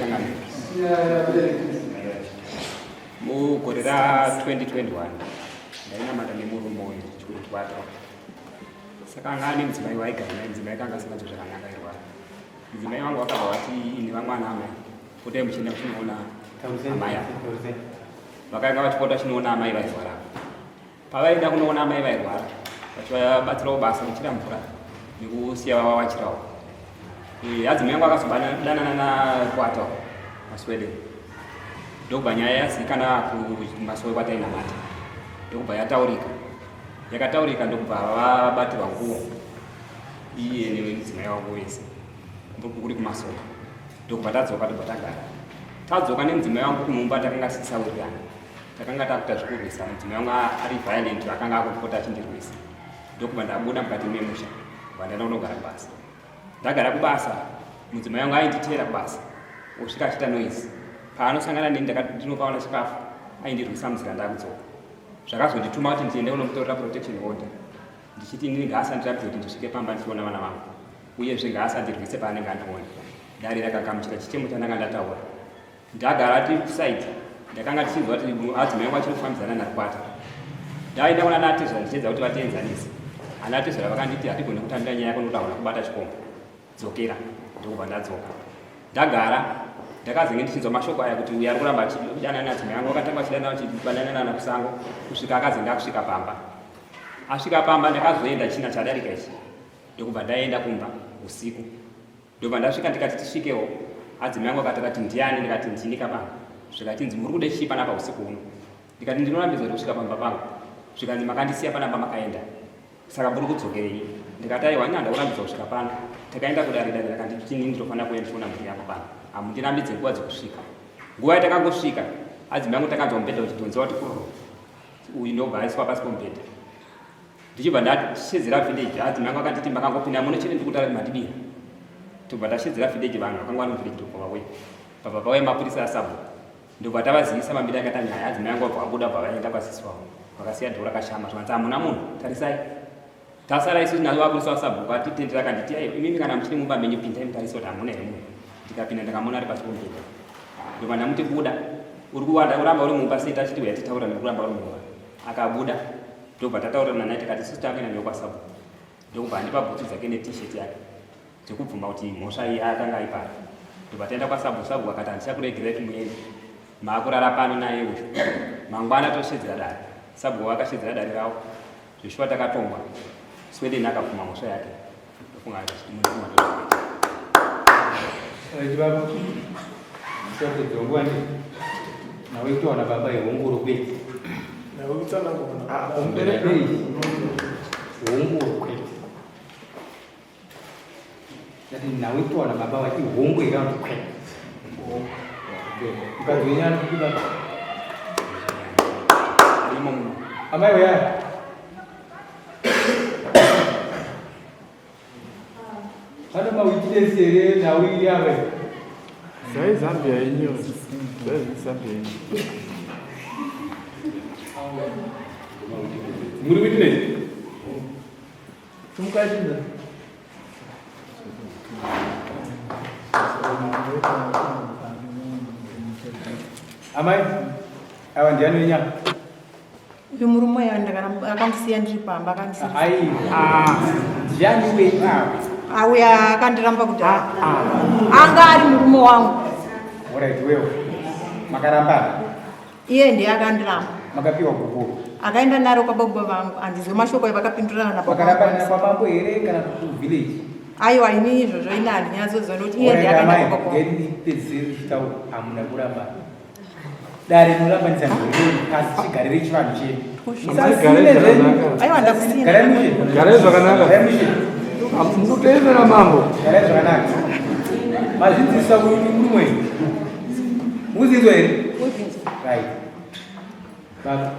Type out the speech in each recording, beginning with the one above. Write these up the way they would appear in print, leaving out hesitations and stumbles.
changamire. Mugore ra 2021 ndainamata nemurume uyu chikuru Saka anga ane mudzimai waigara naye, mudzimai akanga asinganzwi zvakanaka airwara. Mudzimai wangu wakabva wati ini vamwana amai potai muchienda muchinoona amai ava. Vakanga vachipota vachinoona amai vairwara. Pavaida kunoona amai vairwara vachivabatsirawo basa kuchira mvura nekusiya vavawachirawo. Eh, adzimai yangu akazodanana nakwata maswede ndokubva nyaya yazikana kumasowe kwatainamata ndokubva yataurika yakataurika ndokubva vabatirwa nguo iye nemudzimai wangu wese kuri kumasowe ndokubva tadzoka tobva tagara tadzoka nemudzimai wangu kumumba takanga tichisawirirana takanga takuita zvekurwisa mudzimai wangu ari violent akanga akupota achindirwisa ndokubva ndabuda mukati memusha bva ndaenda kunogara kubasa ndagara kubasa mudzimai wangu ainditeera kubasa osvika achiita noise paanosangana neni ndinopaona chikafu aindirwisa munzira ndakudzoka zvakazondituma kuti ndiende kunomutorera protection order ndichiti inini ngaasandiratidze kuti ndisvike pamba ndichiona vana vangu uyezve ngaasandirwise paanenge andiona dare rakagamuchira chichemo chandanga ndataura Ndagara tiri kuside ndakanga ndichinzwa kuti adzimai yangu achiri kufambidzana naRukwata. Ndaenda kuna anatezvara ndichiedza kuti vatienzanise. Anatezvara vakanditi hatigone kutambira nyaya yako nokuti hauna kubata chikomba. Dzokera. Ndokubva ndadzoka. Ndagara ndakazenge ndichinzwa mashoko aya kuti uyu ari kuramba achidanana nadzimai yangu vakatanga vachidanana vachidanana kusango kusvika akazenge akusvika pamba. Asvika pamba ndakazoenda china chadarika ichi ndokubva ndaenda kumba usiku. Ndobva ndasvika ndikati tisvikewo. Adzimai angu akati akati ndiani ndikati ndini kabanga. Zvikatinzi muri kude chii panapa usiku huno. Ndikati ndinorambidzwa kuti kusvika pamba pangu. Zvikanzi makandisiya panapa makaenda. Saka muri kudzokerei? Ndikati aiwa ini handakurambidzwa kusvika pano. Takaenda kudare dare rakanditi inini ndinofanira kuuya ndichiona mhuri yako pano. Hamundirambidze nguva dzekusvika. Nguva yatakangosvika adzimai angu takanzwa mubhedha uchidhonzewa kuti kururu. Uyu ndobva aiswa pasi pomubhedha. Ndichibva ndashedzera village hanzi mai vakanditi makangopinda muno chete ndikutaura kuti mandibira. Tobva tashedzera village vanhu vakanga vari muvillage ndobva vauya. Pabva pauya mapurisa asabhuku. Ndobva tavazivisa mambiri akaita nyaya hanzi mai vangu vabva vabuda vabva vaenda kwasisi wavo. Vakasiya dhoo rakashama zvikanzi hamuna munhu tarisai. Tasara isusu navo vapurisa vasabhuku atitendera akanditi aiwa imimi kana muchiri mumba menyu pindai mutarise kuti hamuna here munhu. Ndikapinda ndikamuona ari pasi pomubhedha. Ndobva ndamuti buda uri kuwanda uramba uri mumba sei tachiti uya titaura nekuramba uri mumba. Akabuda ndobva tataurirana naye tikati isusu takuenda naye kwasabhuku ndokubva andipa bhutsu dzake neT-shirt yake dzekubvuma kuti mhosva iyi akanga aipara ndobva taenda kwasabhuku sabhuku akati handichakuregerai kuti muende maakurara pano naye uyu mangwana toshedzera dare sabhuku vakashedzera dare ravo zveshuwa takatongwa sweden akabvuma mhosva yake ndofunga munofunga ndozvakaita Right, baba. Musapedza nguva ndi. Nawe kutowana baba ihongoro kwete. Nawe kutsanangura. Ah, umubereki. Hongoro kwete. Ndati nawe kutowana baba wati hongo here kuti kwete. Mukadzi wenyu anoti baba. Arimo muno. Amai uyai. Pane mawitness here nhau iri ava? Zai Zambia yenyu. Zai Zambia yenyu. Muri witness? Tumukai chinda. Amai, ava ndiani wenyama? Uyu murume uyu akandisiya ndiri pamba akandisiya. Aiwa. Ndiani wenyu ava? Auya akandiramba kudhara. Anga ari murume wangu. Alright, wewe. Makarambana? Iye ndiye akandiramba. Makapiwa gupuro? Akaenda naro kwababa vangu. Handizwe mashoko evakapindurana nababa. Makarambana kwamambo here kana kuvillage? Aiwa ini izvozvo ini handinyatsoziva nokuti iye ndiye akaenda kwababa vangu. Ngandipedzisire ndichitaura hamuna kurambana. Dare rinorambanidza mhuri asi chigarire chivanhu chedu. Musasine zvenyu. Aiwa ndakusina. Garai mushe. Garai zvakanaka. Garai mushe. Mukuteerera mambo. Garai zvakanaka. Mazvinzwisisa kuti murume wenyu. Mukuzvinzwa here? Right. Baba.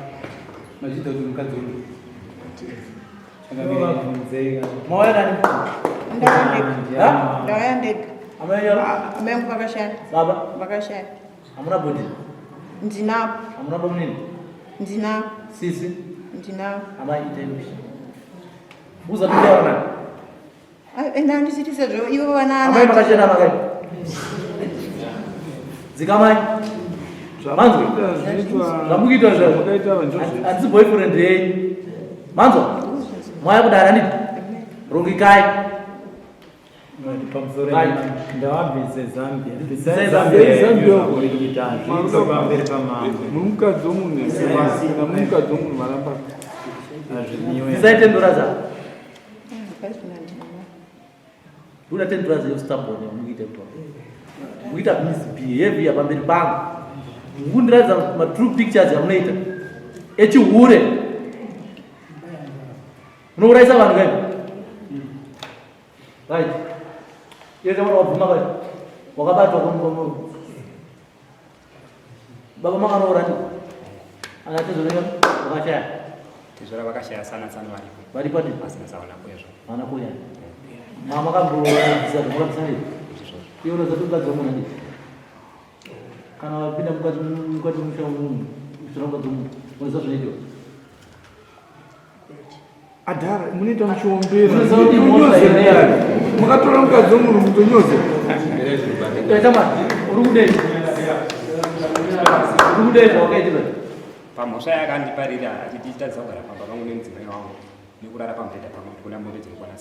Mazvinzwa kuti mukadzi wenyu. Mauya nani? Ndauya ndega. Ndauya ndega. Amai nyoro? Amai vangu vakashaya. Baba? Vakashaya. Hamuna budi? Ndinavo. Hamuna bamunini? Ndinavo. Sisi? Ndinavo. Amai itai mushe. Uza kutaura nani? Enda handichiti sezvo ivo vana Amai makachena makai. Dzikamai. Manzwa? Zvamukuitwa zvakaita handisi boyfriend yenyu. Manzwa? Mwaya kudara handiti? Rongikai. Pamusoro ndawabvise Zambia. Bvisai Zambia. Zambia. Kurikita hazviitwe pamberi pamambo. Muri mukadzi womunhu kana muri mukadzi womunhu maramba. Hazvidiwe. Bvisai 10 dollars apa. Buda 10 dollars yostubborn yamukuita kutora. Mukuita misbehavior pamberi pangu. Mukundiratidza ma true pictures yamunoita. Echihure. Munourayisa vanhu kai? Right. Iye kamwana wabvuma kai? Wakabatwa kwa Baba makaroora ndi? Akatezoreka wakashaya. Tezvara vakashaya sana sana varipo. Varipo ndi? Asina sawana kwezvo. Vana kuya. Mama makambobvisa makabvisa ndi? Izvozvo. Iwe unozati mukadzi wemunhu ndi? Kana wapinda mukadzi mukadzi musha wemunhu, usina mukadzi wemunhu, unoziva zvinoitiwa. Adhara munoita muchiombera. Munoziva kuti mhosva here? Makatora mukadzi womunhu mutonyoza. Taita mari, uri kudei? Uri kudei zvawakaitirwa? Pamhosva yakandiparira achititadzisa kugara pamba pangu nemudzimai wangu nekurara pamubhedha pangu ndikuona mombe dzinokwana 6.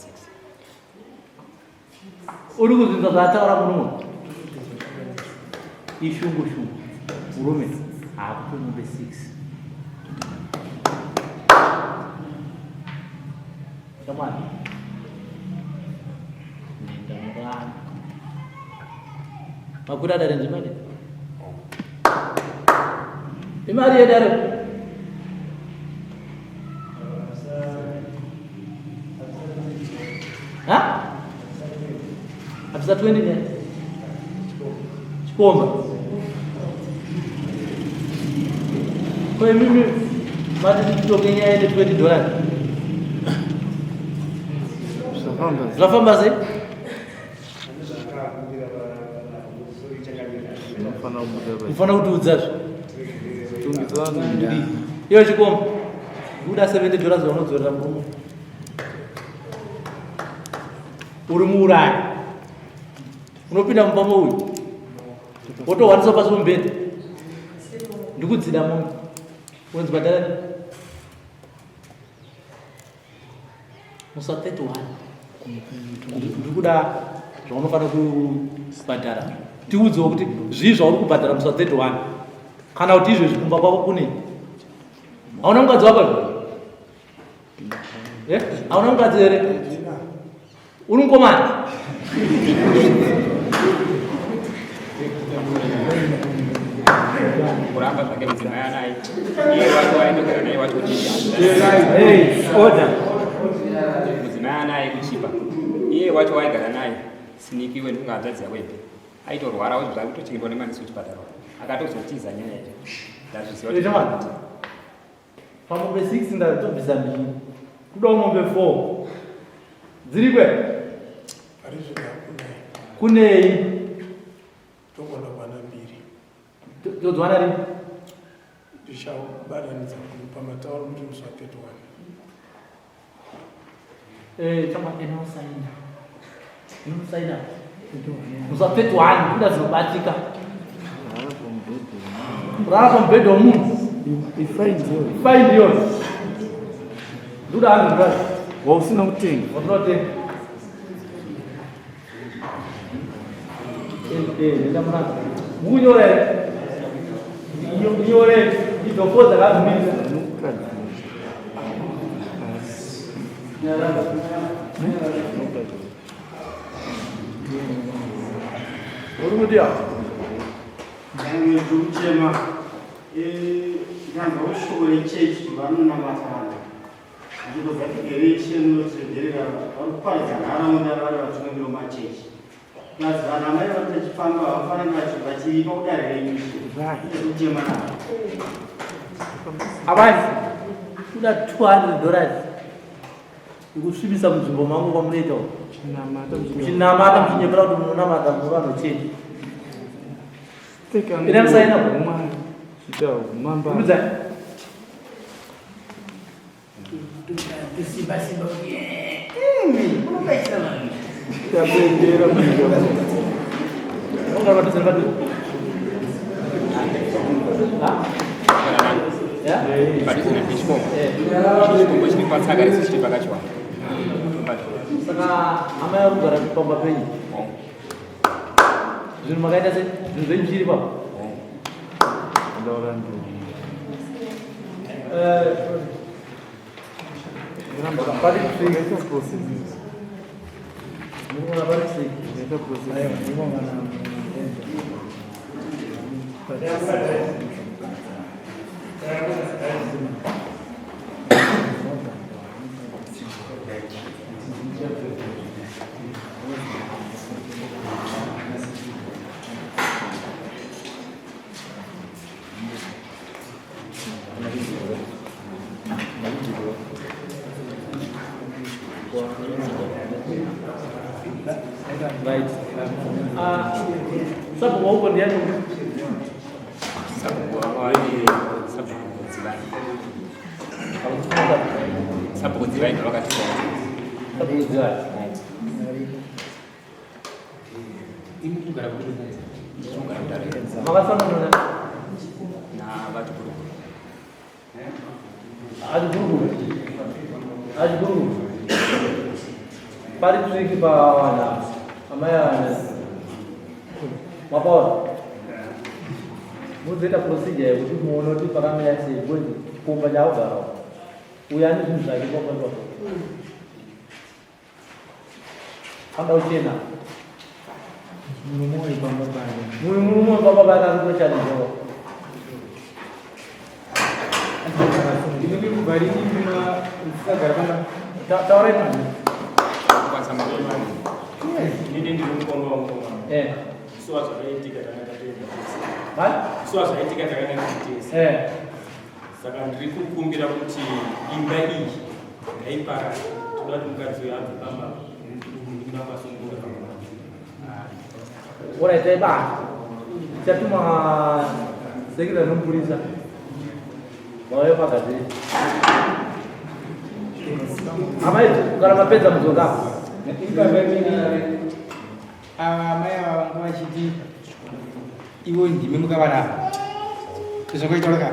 Uri kuzvinzwa zvaataura murume? Ishungu shungu. Murume haakupe mombe 6. Shamwari. Nenda murani. Makwira dare nzvimani? Imari yedare. Ha? Abisa 20 ne? Chikomba. Ko imimi mati titoke nyaya ine 20 dollars. Zvafamba. Zvafamba sei? Unofanira kubuda pa. Unofanira kutiudzazve. Tungidzana. Iyo chikomba. Buda 70 dollars vanodzorera murume. Uri muurayi. Unopinda mumba mouyu. Wotohwaniswa pasi pemubhedha. Ndikudzida mombe. Unonzi bhadhara. Musa 31. Ndikuda zvaunofanira kubhadhara. Tiudzewo kuti zvii zvauri kubhadhara musa 31. Kana kuti izvezvi kumba kwako kune. Hauna mukadzi wako here? Eh? Hauna mukadzi here? Uri mukomana? Kuramba zvake mudzimai anaye. Iye wacho waindogara naye wacho kuti Hey, order. mudzimai anaye kuchipa. Iye wacho waigara naye sinikiwe ndinga hanzvadzi yakwembe. Aitorwara wacho zvakutochengetwa nemanesi kuchipatara. Akatozotiza nyaya iyi. Ndazviziva Ita mwana. Pamombe 6 ndatobvisa mbiri. Kudawo mombe 4. Dziri kwe? Kunei? Togona kuwana mbiri. Todziwana rini? Ndichabatanidza pamatauro kuti musi wa 31. Eh, chama inosaina. Inosaina. Musi wa 31 kuda zvinobatika. Kurara pamubhedha wemunhu. Ifaini iyoyo. Ndoda 100 dollars. Wausina kutenga. Wausina Nenda muranga. Mukunyora here? Nyore idofo dzakazvimisa. Uri kudiwa? Ndanga ndikuchema ndanzwa shoko rechechi vanonamata vanhu nzvimbo dzatigere ishe munotiregerera vari kuparidza nharaunda vari vatungamiri vemachechi plus vanhu amai vari vachifamba havafanani vachiripa kudare renyu ishe kuchema navo Avani kuda 200 dollars ikusvibisa munzvimbo mangu kwamunoita uko. Muchinamata muchinyepera kuti munonamata muri vanhu chechi. Ine musaina Mamba. Udzai. Simba simba kuti unokaisa vanhu. Tabendera munyika. Ungava padhuze nepadhuze. Padhuze nechikombo. Chikombo chiri patsaka rese chiri pakachiwana. Saka amai vari kugara pamba penyu. Zvinhu makaita sei? Zvinhu zvenyu zviri papo? Right. Sabhuku wauko ndiani? Sabhuku wavo sabhuku Dzivai. Sabhuku Dzivai ndo vakati. Sabhuku Dzivai. Kugara kudare. Makasangana na vaTiguruguru. Achiguruguru. Achiguruguru. Pari trick pawana. Amai ana. Mapaona. Muzoita procedure yekuti muone kuti pakamira sei because chikomba chaakugara. Uyu ane zvinhu zvake pamba ipapo. Anoda kuchena. Murume uyu pamba pake. Murume uyu pamba pake ari kutochallenge. Ndinenge kubva rini musagara pamba? Taurai mani. Kwanza makore. Inini ndiri mukoma wamukoma. Suwa zvakaitika tanga tatoenda tese. Suwa zvakaitika takaenda tese. Saka ndiri kukumbira kuti imba iyi ngaiparare. Toda kuti mukadzi uyu abve pamba. Munin'ina kwasununguka pamba. Alright, taibata. Tichatuma sekretary nomupurisa. Vauye pagadziri. Amai, kana mapedza mudzoka. Ava amai ava vanga vachiti ivo ndimi mukavarapa. Zvakoitaura ka?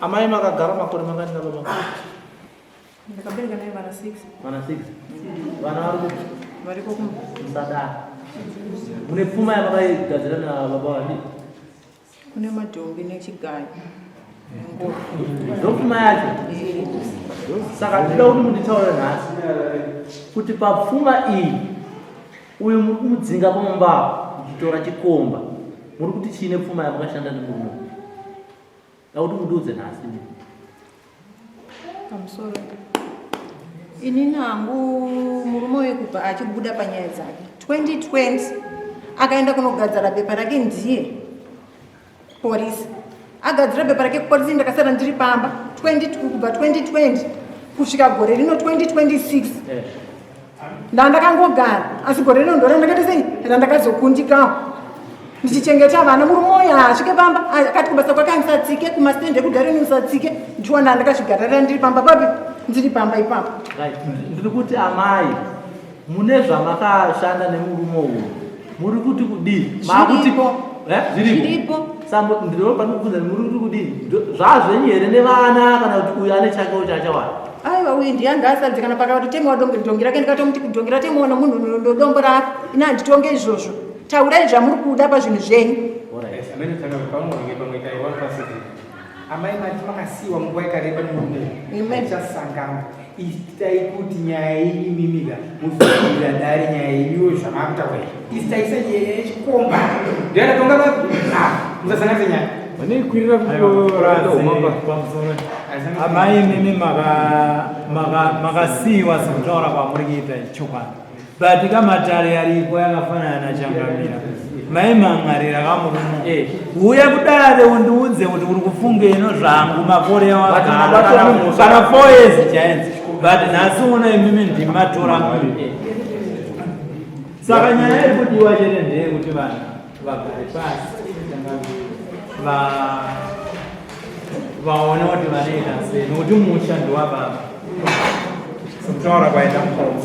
Amai makagara makore mangani nababa? Ndakabereka naye vana 6. Vana 6. Vana vari kupi? Variko kumba. Musadaro. Mune pfuma yamakaigadzira nababa vani? Kune madhongi nechigayo. Nengoro. Ndopfuma yacho. Saka ndinoda kuti munditaure nhasi kuti papfuma iyi uyu muri kumudzinga pamumba muchitora chikomba muri kuti chiine pfuma yamakashanda nemurume. Ndakuti mundiudze nhasi imi. Pamusoro. Inini hangu murume uyu kubva achibuda panyaya dzake 2020 akaenda kunogadzira bepa rake ndiye porisi agadzira bepa rake kuporisi ndakasara ndiri pamba 20 kubva 2020 kusvika gore rino 2026 ndandakangogara asi gore rino ndo randakaita sei randakazokundikawo ndichichengeta vana. Murume uyu haasvike pamba, akati kubasa kwake andisatsike kumasitendi ekudhareni usatsike. Ndichiona ndakazvigarira ndiri pamba papi, ndiri pamba ipapo. Right. Ndiri kuti amai mune zvamakashanda nemurume uyu muri kuti kudii? Makuti Zviripo. Zviripo. Zviripo. Sambo ndiro panokubvunza muri kuti kudii? Zvazvenyu here nevana kana kuti uyu ane chakewo chaachawana? Aiwa, uyu ndiye anga asadze kana pakati temewa dhongi rake, ndikatomuti dhongi ratemewa nomunhu ndodombo rake. Ini handitonge izvozvo. Taurai zvamuri kuda pazvinhu zvenyu. Alright. Amene tsanga pamwe pamwe taiwa pasiti. Amai mati makasiyiwa munguva yakareba nemurume. Amen. Tichasangana. Itai kuti nyaya yenyu mimika muzobvira dare nyaya yenyuyo zvamakutaura. Isitaisa nyaya yechikomba. Ndiyo yatatonga musasanganise nyaya. Vanoikwirira kutoumamba. Pamusoro. Amai mimi makasiyiwa sekutaura kwamuri kuita chokwadi. But kamatare ariko yakafanana nachangamira. Maimhan'arira kamurume. Uya kudare undiudze kuti uri kufunga ino zvangu makore awagara kana 4 years chainzi. But nhasi uno imimi ndimatora munhu. Saka nyaya iri kudiwa chete ndeyekuti vanhu vagare pasi vaone kuti vanoita sei nokuti musha ndewababa Sekutaura kwaita mukoma.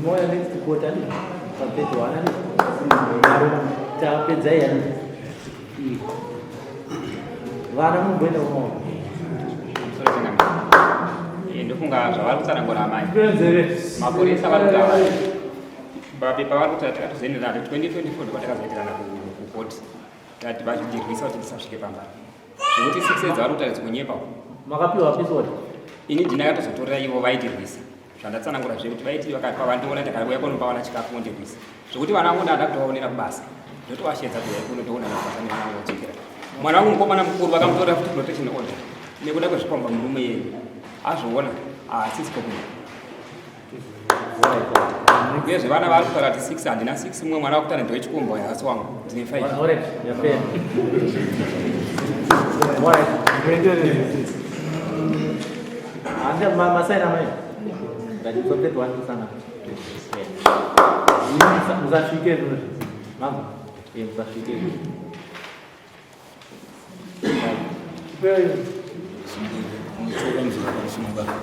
Moya next quarter, pa 31. Tapedza yani. Vana mumboenda kumaoko. Ndofunga zvavari kutsanangura amai. Mapurisa vari kutaura. Mapepa vari kutaura takatozoenderana 2024 ndipo takazoenderana kukoti. Tati vachitirwisa kuti tisasvike pamba. Zvekuti 6 years vari kutaridza kunyepa. Makapiwa peace order? Ini ndinakatozotorera ivo vaitirwisa. Zvandatsanangura zvekuti vaiti vakapa vandiona ndakauya kunopawana chikafu vondirwisa. Zvekuti vana vangu ndada kutovaonera kubasa. Ndotovashedza kuuya kuno toona kubasa nevana vangu vodzokera. Mwana wangu mukomana mukuru vakamutorera futi protection order nekuda kwezvikomba murume iyeye. Azviona haasisi kokuno. Uyezve vana vari kutaura kuti 6 handina 6 mumwe mwana wakutaura ndewechikomba uyo haasi wangu ndine 5. Alright, yapera. Alright. Hande masaina mai. Ngatidzokere tiwandisana. Musasvike zvino. Mama, musasvike. Baba.